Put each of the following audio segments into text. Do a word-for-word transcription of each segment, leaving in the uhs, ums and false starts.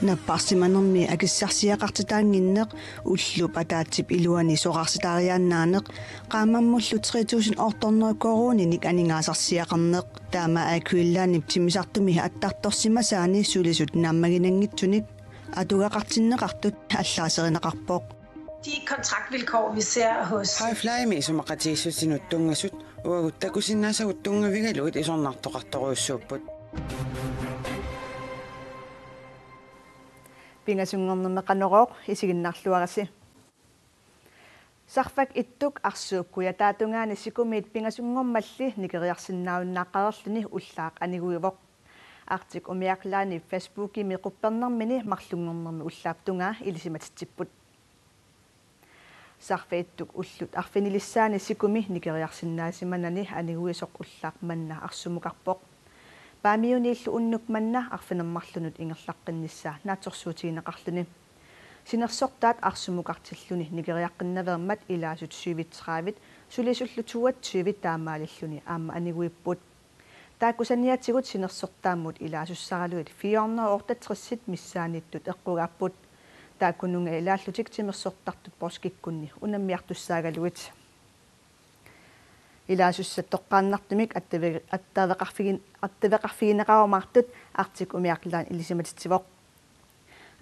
Napparsimanermi akissarsiaqartitaannginneq ullup ataatsip iluani sorarsitaariaannaaneq, qaammammullu tre tusind otte hundrede koruuninik aningaasarsiaqarneq, taama Air Greenlandip timmisartumi attartorsimasaani sulisut naammaginanngitsunik atugaqartinneqartut allaaserineqarpoq. De kontraktvilkår, vi ser hos High Flymi isumaqatigiissutinut tunngasut uagut takusinnaasagut tunngavigalugit isornartoqartorujussuupput. Pingasunngornermi Qanorooq, isiginnaarluarisi. Sarfaq Ittuk arsuup kujataatungaani sikumiit pingasunngormalli nikeriarsinnaajunnaaqqareerluni ullaaq aniguivoq. Arctic Umiaq Line Facebookimi quppernermini marlunngornermi ullaap tungaa ilisimatitsipput. Sarfaq Ittuk ullut arfinilissaanni sikumi nikeriarsinnaasimanani aniguisoq ullaaq manna arsumukarpoq. Paamiuniillu unnuk manna arfineq-marlunut ingerlaqqinnissaa naatsorsuutigineqarluni. Sinersortaat arsumukartilluni nikeriaqqinnaveermat ilaasut syvogtredive, sulisullu toogtyve taamaalilluni aamma aniguipput. Taakku saniatigut sinersortaammut ilaasussaralugit fire hundrede og otteogtres missaanniittut eqqugaapput. Taakkununnga ilaallutik timersortartut poorskikkunni unammiartussaagaluit. Ilaasussat toqqaannartumik attavi-, attaveqarfigin-, attaveqarfigineqarumaartut Arctic Umiaq Line ilisimatitsivoq.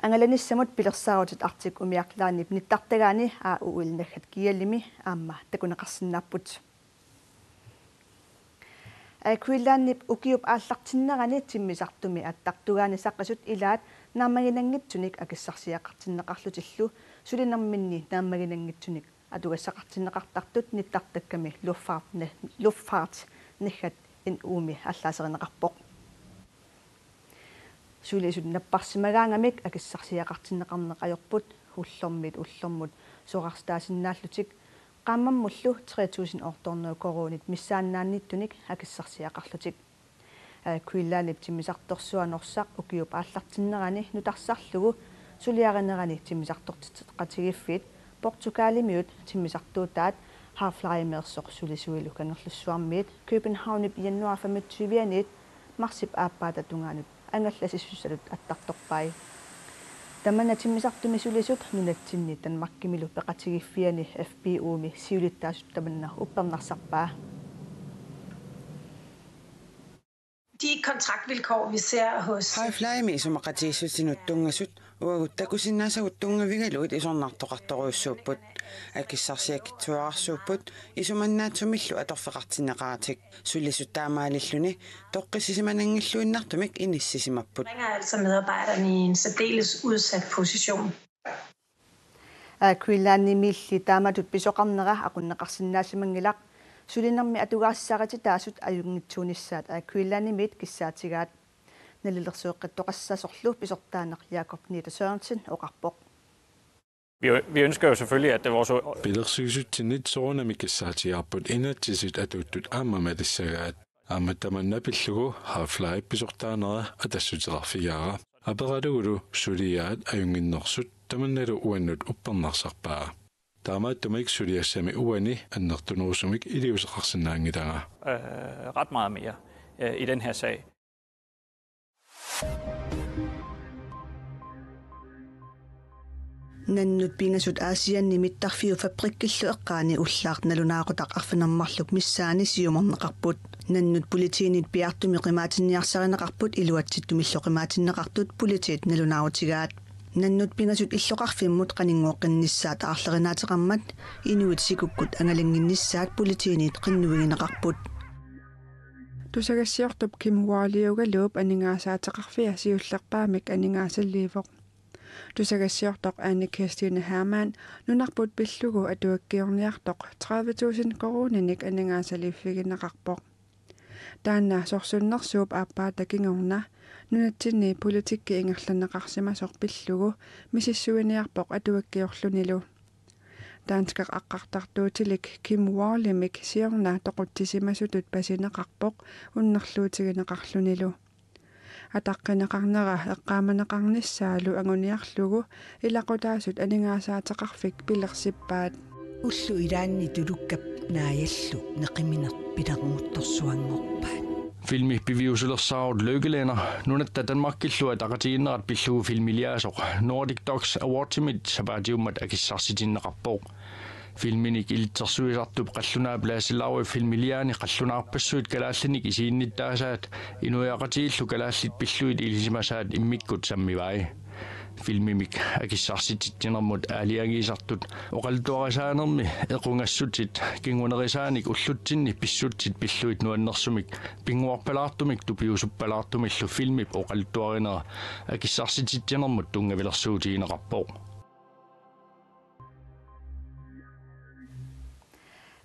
Angalanissamut pilersaarutit Arctic Umiaq Linep nittartagaani A O L naggat G L-imi aamma takuneqarsinnaapput. Air Greenlandip ukiup aallartinnerani timmisartumi attartugaani saqisut ilaat naammaginanngitsunik akissarsiaqartinneqarlutillu sulinerminni naammaginanngitsunik atugassaqartinneqartartut nittartakkami luftfart-, luftfart naggat N U-mi allaaserineqarpoq. Sulisut napparsimagaangamik akissarsiaqartinneqarneq ajorput, ullormiit ullormut sorarsitaasinnaallutik, qaammammullu tre tusind otte hundrede koruunit missaannaanniittunik akissarsiaqarlutik. Air Greenlandip timmisartorsuaq Norsaq ukiup aallartinnerani nutarsarlugu suliarinerani timmisartortitseqatigiiffiit Portugalimiut timmisartuutaat High Flymeersoq sulisuilu Kangerlussuarmiit Københavnip januar femogtyve-aniit marsip aappaata tungaanut angallassisussatut attartorpai. Tamanna timmisartumi sulisut nunatsinni Danmarkimilu peqatigiiffiani F B U-mi siulittaasut tamanna uppernarsarpaa. De kontraktvilkår, vi ser hos High Flymi isumaqatigiissutinut tunngasut uagut takusinnaasagut tunngavigalugit isornartoqartorujussuupput. Akissarsiakitsuararsuupput isumannaatsumillu atorfeqartinneqaratik. Sulisut taamaalilluni toqqissisimananngilluinnartumik inissisimapput. Bringer altså medarbejderne i en særdeles udsat position. Air Greenlandimiilli taamatut pisoqarnera aqunneqarsinnaasimanngilaq, sulinermi atugaasarititaasut ajunngitsuunissaat Air Greenlandimiit kissaatigaat. Nalilersueqqittoqassasorlu pisortaaneq Jakob Nieder Sørensen oqarpoq. Vi, vi ønsker jo selvfølgelig, at vores Pilersuisutsinnit soorunami kissaatigaarput inatsisit atuuttut aamma malissagaat. Aamma tamanna pillugu High Fly pisortaanera atassuteqarfigaara. Aperalugulu suliaat ajunnginnersut tamannalu uannut uppernarsarpaa. Taamaattumik suliassami uani annertunerusumik iliuuseqarsinnaanngilanga. Øh, ret meget mere, øh, i den her sag. Nannut pingasut Aasianni mittarfiup fabrikkillu eqqaani ullaaq nalunaaqutaq arfineq-marluk missaani siumorneqarput. Nannut politiinit piaartumik qimaatinniarsarineqarput iluatsittumillu qimaatinneqartut politiit nalunaarutigaat. Nannut pingasut illoqarfimmut qaninngooqqinnissaat aarlerinaateqarmat inuit sikukkut angalannginnissaat politiinit qinnuigineqarput. Tusagassiortup Kim Wall-iugaluup aningaasaateqarfia siullerpaamik aningaasaliivoq. Tusagassiortoq Anne Kirstine Hermann nunarput pillugu atuakkiorniartoq tredive tusind koruuninik aningaasaliiffigineqarpoq. Taanna sorsunnersuup aappaata kingorna nunatsinni politikki ingerlanneqarsimasoq pillugu misissuiniarpoq atuakkiorlunilu. Danskeq aqqartartuutilik Kim Wallimik siorna toqutsisimasutut pasineqarpoq unnerluutigineqarlunilu. Ataqqineqarnera eqqaamaneqarnissaalu anguniarlugu ilaqutaasut aningaasaateqarfik pilersippaat. Ullut ilaanni tulukkap naajallu neqimineq pilernguttorsuanngorpaat. Filmi piviusulersaarut Lykkelænder nunatta Danmarkillu ataqatigiinnerat pillugu filmiliaasoq Nordic Docs Awardimit sapaatiummat akissarsitinneqarpoq. Filminik ilitsersuisartup qallunaap Lasse Lauep filmiliaani qallunaarpassuit kalaallinik isiginnittaasaat inuiaqatigiillu kalaallit pillugit ilisimasaat immikkut sammivai. Filmimik akissarsititsinermut aalajangiisartut oqaluttuarisaanermi equngassutit kingunerisaanik ullutsinni pissutsit pillugit nuannersumik pinnguarpalaartumik tupiusuppalaartumillu filmip oqaluttuarinera akissarsititsinermut tunngavilersuutigineqarpoq.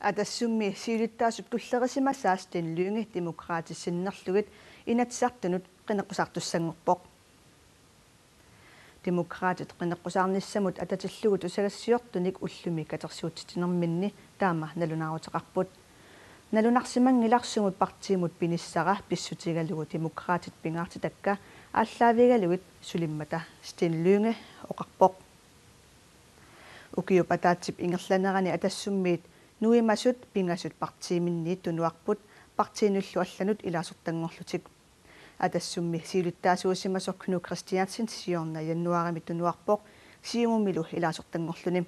Atassummi siulittaasup tullerisimasaa Steen Lynge Demokraatit sinnerlugit Inatsisartunut qineqqusaartussanngorpoq. Demokraatit qineqqusaarnissamut atatillugu tusagassiortunik ullumi katersuutsitsinerminni taama nalunaaruteqarput. Nalunarsimanngilaq sumut partiimut pinissara pissutigalugu Demokraatit pingaartitakka aallaavigalugit sulimmata, Steen Lynge oqarpoq. Ukiup ataatsip ingerlanerani Atassummiit nuimasut pingasut partiiminniit tunuarput partiinullu allanut ilaasortanngorlutik. Atassummi siulittaasuusimasoq Knud Kristiansen siorna januaarimi tunuarpoq Siumumilu ilaasortanngorluni.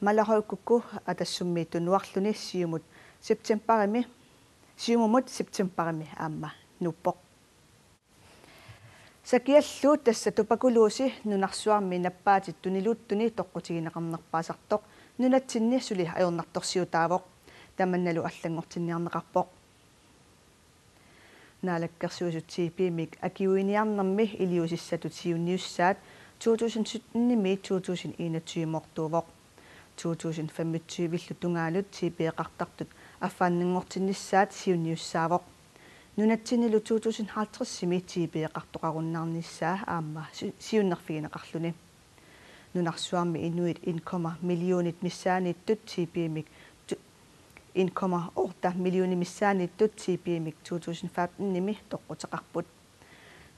Malarujukukku Atassummiit tunuarluni Siumut septembarimi, Siumumut septembarimi aamma nuuppoq. Sakiallu, tassa tuberkulose, nunarsuarmi nappaatit tuniluuttuni toqqutigineqarnerpaasartoq nunatsinni suli ajornartorsiutaavoq. Tamannalu allanngortinniarneqarpoq. Naalakkersuisut TB-mik akiuiniarnermi iliuusissatut siunniussaat to tusind sytten-imiit to tusind enogtyve-moortuuvoq. To tusind femogtyve-llu tungaanut TB-qartartut affaannanngortinnissaat siunniussaavoq. Nunatsinnilu to tusind halvtreds-imi TB-qartoqarunnaarnissaa aamma si-, siunnerfigineqarluni. Nunarsuarmi inuit en komma millionit missaanniittut TB-mik tu-, en komma otte millionit missaanniittut TB-mik to tusind femten-imi toqquteqarput.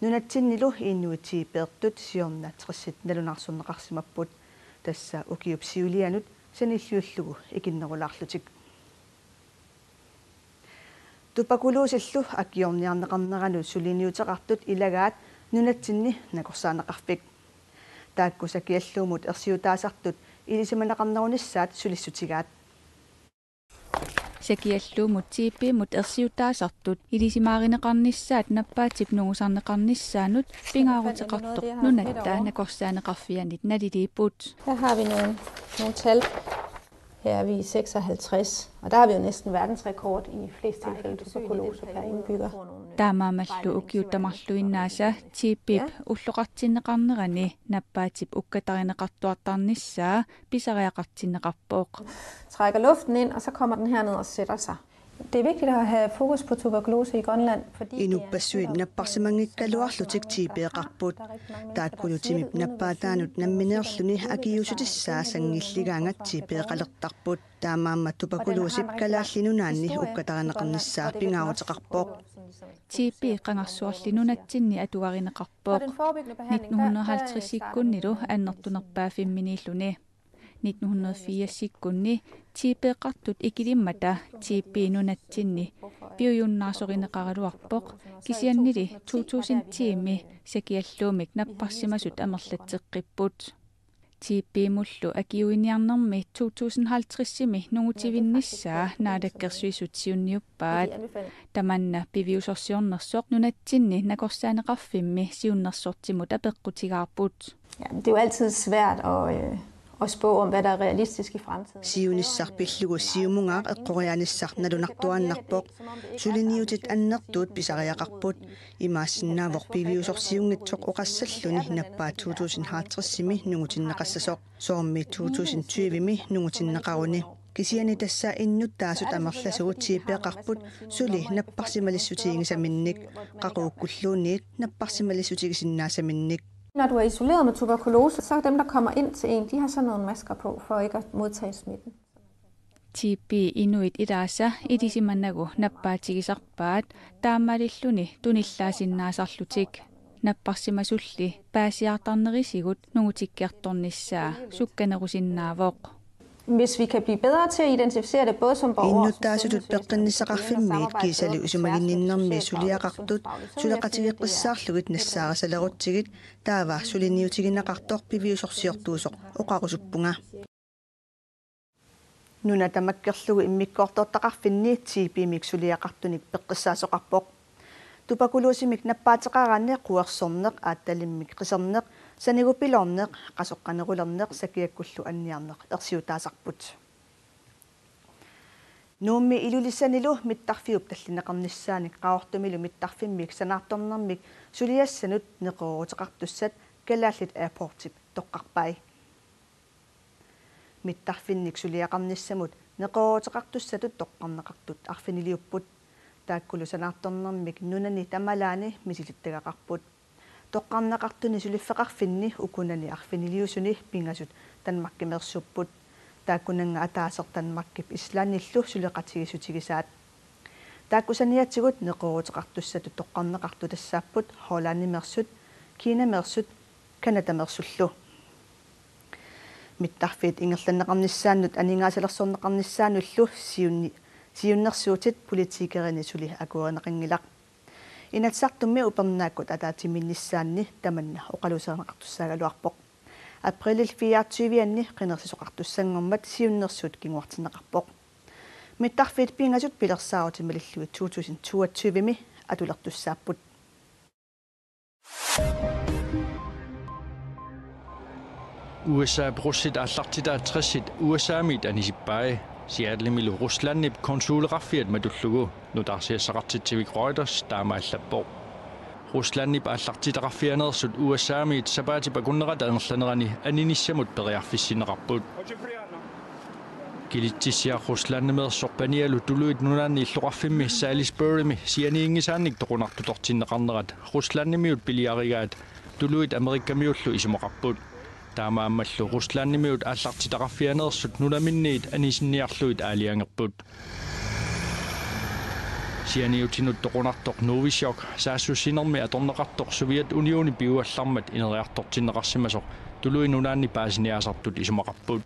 Nunatsinnilu inuit TB-rtut siorna tressit nalunaarsorneqarsimapput, tassa ukiup siulianut sanilliullugu ikinnerulaarlutik. Tuberkulosillu akiorniarneqarneranut suliniuteqartut ilagaat nunatsinni nakorsaaneqarfik. Taakku sakialluummut ersiutaasartut ilisimaneqarnerunissaat sulissutigaat. Sakialluummut TB-mut ersiutaasartut ilisimaarineqarnissaat nappaatip nungusarneqarnissaanut pingaaruteqartoq Nunatta Nakorsaaneqarfianit naliliipput. Her har vi nogle, nogle tal. Her er vi i seksoghalvtreds, og der har vi jo næsten verdensrekord i flest tilfælde tuberkulose per indbygger. Taamaammallu ukiut tamarluinnaasa TB-p ulloqartinneqarnerani nappaatip ukkatarineqartuartarnissaa pisariaqartinneqarpoq. Trækker luften ind, og så kommer den herned og sætter sig. Det er vigtigt at have fokus på tuberkulose i Grønland, fordi det er en sygdom, øh, som er meget, meget, meget, der er rigtig mange mennesker, der bliver smittet uden at være syge. Inuppassuit napparsimanngikkaluarlutik TB-qarput. Taakkulu timip nappaataanut nammineerluni akiuussutissaa sanngilligaangat TB-qalertarput. Taamaammat tuberkulosip Kalaallit Nunaanni ukkatarineqarnissaa pingaaruteqarpoq. TB qangarsuarli nunatsinni atugarineqarpoq. Nitten hundrede halvtreds-ikkunnilu annertunerpaaffimminiilluni. Nitten hundrede firs-ikkunni TB-qartut ikilimmata TB nunatsinni piujunnaasorineqaraluarpoq, kisiannili to tusind ti-mi sakialluummik napparsimasut amerlatseqqipput. TB-mullu akiuiniarnermi to tusind halvtreds-imi nungutivinnissaa Naalakkersuisut siunniuppaat. Tamanna piviusorsiornersoq nunatsinni nakorsaaneqarfimmi siunnersortimut apeqqutigaarput. Ja, det er jo altid svært at, øh, at spå om, hvad der er realistisk i fremtiden. Siunissaq pillugu siumungaaq eqqorianissaq nalunartuaannarpoq. Suliniutit annertuut pisariaqarput. Imaassinnaavoq piviusorsiunngitsoq oqassalluni nappaat to tusind halvtreds-imi nungutinneqassasoq. Soormi to tusind tyve-mi nungutinneqaruni. Kisianni tassa innuttaasut amerlasuut TB-qarput suli napparsimalissutiginngisaminnik, qaqugukkulluunniit napparsimalissutigisinnaassaminnik. Når du er isoleret med tuberkulose, så er dem, der kommer ind til en, de har sådan nogle masker på, for ikke at modtage smitten. TB inuit ilaasa ilisimanagu nappaatigisarpaat taamaalilluni tunillaasinnaasarlutik. Napparsimasulli paasiartarnerisigut nungutikkiartornissaa sukkanerusinnaavoq. Hvis vi kan blive bedre til at identificere det, både som borgere og som Innuttaasutut sundhedsvæsen, peqqinnissaqarfimmiit kiisalu isumaginninnermi suliaqartut suleqatigeqqissaarlugit nassaarisalerutsigit, taava suliniutigineqartoq piviusorsiortuusoq oqarusuppunga. Nuna tamakkerlugu immikkoortortaqarfinni T B-mik suliaqartunik peqqissaasoqarpoq. Tuberkulosimik nappaateqaraanni quersorneq, aattalimmik qiserneq, sanigupiloorneq, qasoqqanerulerneq sakiakkullu anniarneq ersiutaasarput. Nuummi Ilulissanilu mittarfiup tallineqarnissaanik Qaqortumilu mittarfimmik sanaartornermik suliassanut neqerooruteqartussat Kalaallit Airportip toqqarpai. Mittarfinnik suliaqarnissamut neqerooruteqartussatut toqqarneqartut arfiniliupput. Taakkulu sanaartornermik nunani tamalaani misilittagaqarput. Toqqarneqartuni suliffeqarfinni ukunani arfiniliusuni pingasut Danmarkimeersuupput. Taakkunannga ataaseq Danmarkip Islandillu suleqatigiissutigisaat. Taakku saniatigut neqerooruteqartussatut toqqarneqartut tassaapput Hollandimeersut, Kinameersut, Canadameersullu. Mittarfiit ingerlanneqarnissaannut aningaasalersorneqarnissaannullu siunni-, siunnersuutit politikerinit suli akuerineqanngilaq. Inatsisartumi upernaakkut ataatsimiinnissaanni tamanna oqaluuserineqartussaagaluarpoq. Aprilip fireogtyve-anni qinersisartussanngoormat siunnersuut kinguartinneqarpoq. Mittarfiit pingasut pilersaarutit malillugit to tusind toogtyve-mi atulertussaapput. U S A-p russit aallartitaat tressit U S A-miit anisippai. Seattlemilu Ruslandip konsuleqarfiat matullugu nutaarsiassaqartitsivik Reuters taama allappoq. Ruslandip aallartitaqarfianeersut U S A-miit sapaatip akunnerata ingerlanerani aninissamut periarfissinneqarput. Kilitsissiaq Ruslandimeersoq panialu Tuluit Nunaanni illoqarfimmi Salisburymi sianiinngisaannik toqunartutortinneqarnerat Ruslandimiut piliarigaat Tuluit Amerikkamiullu isumaqarput. Taamaammallu Ruslandimiut aallartitaqarfianeersut nunaminniit anisinniarlugit aalajangerput. Sianiutinut toqunartoq Novichok saassussinermi atorneqartoq Sovjetunioni piuallarmat ineriartortinneqarsimasoq Tuluit Nunaanni paasiniaasartut isumaqarput.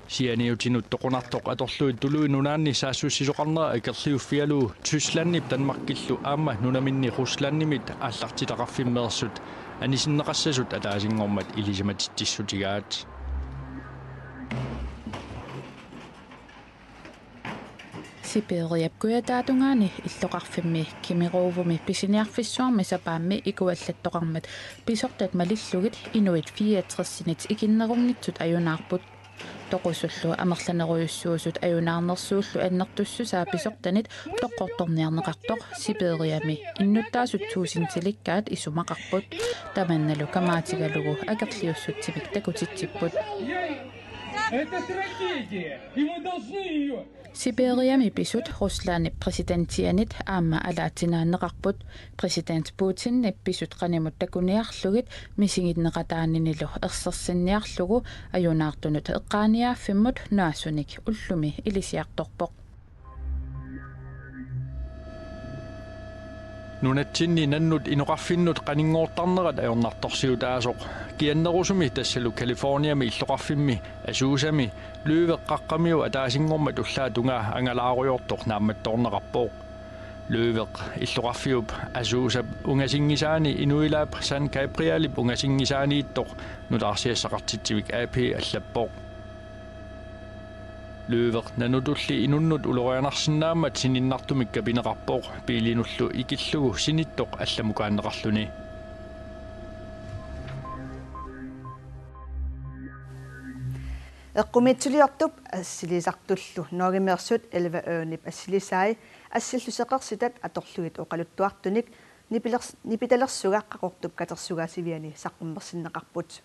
Sianiutinut toqunartoq atorlugit Tuluit Nunaanni saassussisoqarnera akerliuffigalugu Tysklandi Danmarkillu aamma nunaminni Ruslandimit aallartitaqarfimmeersut anisinneqassasut ataasinngormat ilisimatitsissutigaat. Sibiriap kujataatungaani illoqarfimmi Kemerovomi pisiniarfissuarmi sapaammi ikuallattoqarmat pisortat malillugit inuit fireogtresinit ikinnerunngitsut ajunaarput. Toqusullu amerlanerujussuusut ajunaarnersuullu annertussusaa pisortanit toqqortorniarneqartoq Sibiriami innuttaasut tuusintilikkaat isumaqarput. Tamannalu kamaatigalugu akerliussutsimik takutitsipput. Это трагедия, и мы должны ее Sibiriami pisut Ruslandip præsidentianit aamma alaatsinaanneqarput. Præsident Putinip pisut qanimut takuniarlugit misiginneqataaninilu ersersinniarlugu ajunaartunut eqqaaniaaffimmut naasunik ullumi ilisiartorpoq. Nunatsinni nannut inoqarfinnut qaninngoortarnerat ajornartorsiutaasoq. Kiannerusumi tassalu Californiami illoqarfimmi Azusami løveq qaqqamiu ataasinngormat ullaap tungaa angalaarujoortoq naammattoorneqarpoq. Løveq illoqarfiup Azusap ungasinngisaani inuilaap San Gabrielip ungasinngisaaniittoq nutaarsiassaqartitsivik A P allappoq. Løveq nanutulli inunnut ulorianarsinnaammat sininnartumik kapineqarpoq biilinullu ikillugu sinittoq allamukaanneqarluni. Eqqumiitsuliortup assilisartullu Norgemeersut Elva Øenip assilisai assillu seqersitat atorlugit oqaluttuartunik nipilers-, nipitalersuga Qaqortup katersugaasiviani saqqummersinneqarput.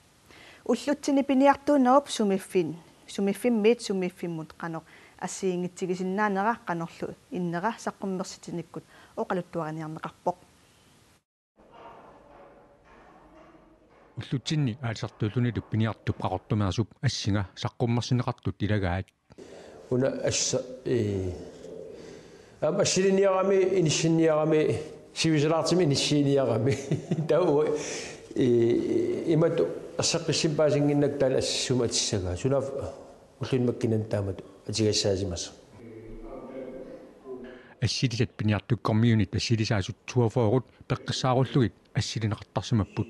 Ullutsinni piniartuunerup sumiiffin-, sumiiffimmiit sumiiffimmut qanoq assigiinngitsigisinnaanera qanorlu innera saqqummersitsinikkut oqaluttuariniarneqarpoq. Ullutsinni aalisartuullunilu piniartup Qaqortumeersup assinga saqqummersinneqartut ilagaat. Una assa, ee, aamma assiliiniarami, inissinniarami, sivisulaartumik inissiiniarami. Taava, ee, imatut erseqqissimi paasinnginnakku taanna assissummik atissagaa. Sunaaffa Ulluni makkinani taamatut atugassaasimasoq. Assilisat piniartukkormiunit assilisaasut toogfyrre peqqissaarullugit assilineqartarsimapput.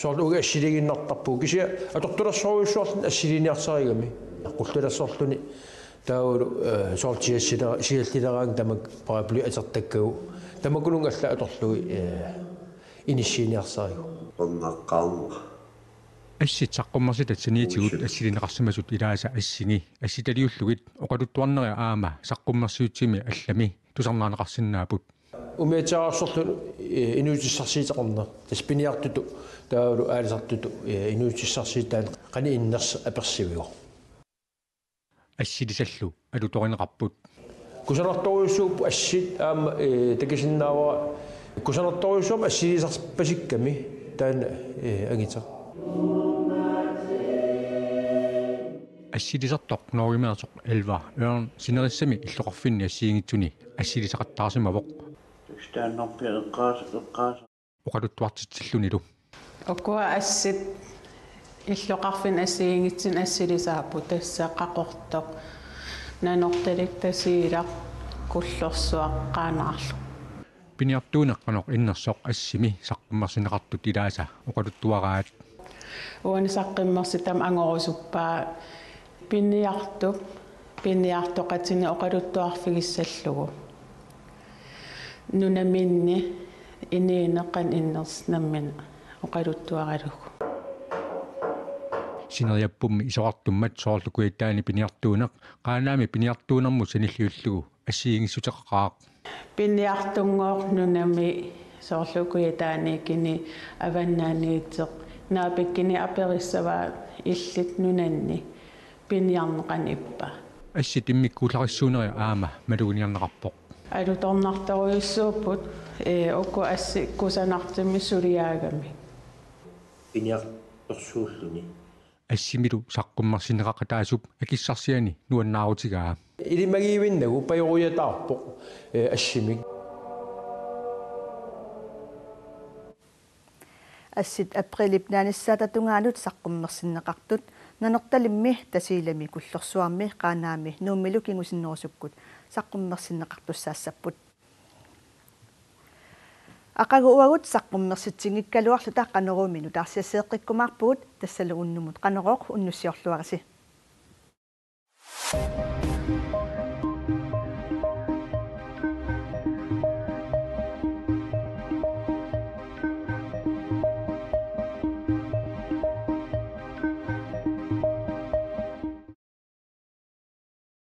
Soorlu uagut assiliiginnartarpugut kisianni atortulersorujussuarluni assiliniarsarigami. Qullulersorluni taavalu soorlu sialliler- siallileraangat tamakku paraply atortakkagut tamakkununnga allat atorlugit inissiiniarsarigut. Qunnaqqaarnera. Assit saqqummersitat saniatigut assilineqarsimasut ilaasa assingi assitaliullugit oqaluttuarneri aamma saqqummersiutsimi allami tusarnaarneqarsinnaapput. Umiatsiaararsorlu inuutissarsiuteqarneq tassa piniartutut taavalu aalisartutut inuutissarsiutaa qanoq innersoq apersivigoq. Assilisallu alutorineqarput. Kusanartorujussuupput assit aamma takusinnaavara kusanartorujussuarmik assilisarpasikkami taanna angiteq. Assilisartoq norgemeersoq Elva Ørn sinerissami illoqarfinni assigiinngitsuni assilisaqattaarsimavoq. Tustaannarpia eqqaas eqqaas. Oqaluttuartitsillunilu. Ukua assit illoqarfinni assigiinngitsunik assilisaapput tassa Qaqortoq, Nanortalik, Tasiilaq, Kullorsuaq, Qaanaarlu. Piniartuuneq qanoq innersoq assimi saqqummersinneqartut ilaasa oqaluttuaraat. Uani saqqummersitami angorusuppaa piniartup piniartoqatini oqaluttuarfigissallugu. Nunaminni inuuneq qanoq innersoq nammineq oqaluttuaralugu. Sineriappummi isorartummat soorlu Kujataani piniartuuneq Qaanaami piniartuunermut sanilliullugu assigiinngissuteqaqaaq. Piniartunngooq nunami soorlu Kujataani kini avannaaniittoq naapikkuni aperissavaa illit nunanni piniarneq qanoq ippa. Assit immikkuullarissuunerit aamma maluginiarneqarpoq. Alutornartorujussuupput ee uku assit kusanartumik suliaagamik. Piniartorsuulluni. Assimilu saqqummersinneqaqataasup akissarsiani nuannaarutigaa. Ilimagiivinnagu pajorujataarpoq assimik. Assit aprilip naanissaata tungaanut saqqummersinneqartut Nanortalimmi, Tasiilami, Kullorsuarmi, Qaanaami Nuummilu kingusinnerusukkut saqqummersinneqartussaassapput. Aqagu uagut saqqummersitsinngikkaluarluta Qanoruumi nutaarsiassigeqqikkumaarpugut, tassalu unnummut Qanorooq, unnussiorluarisi.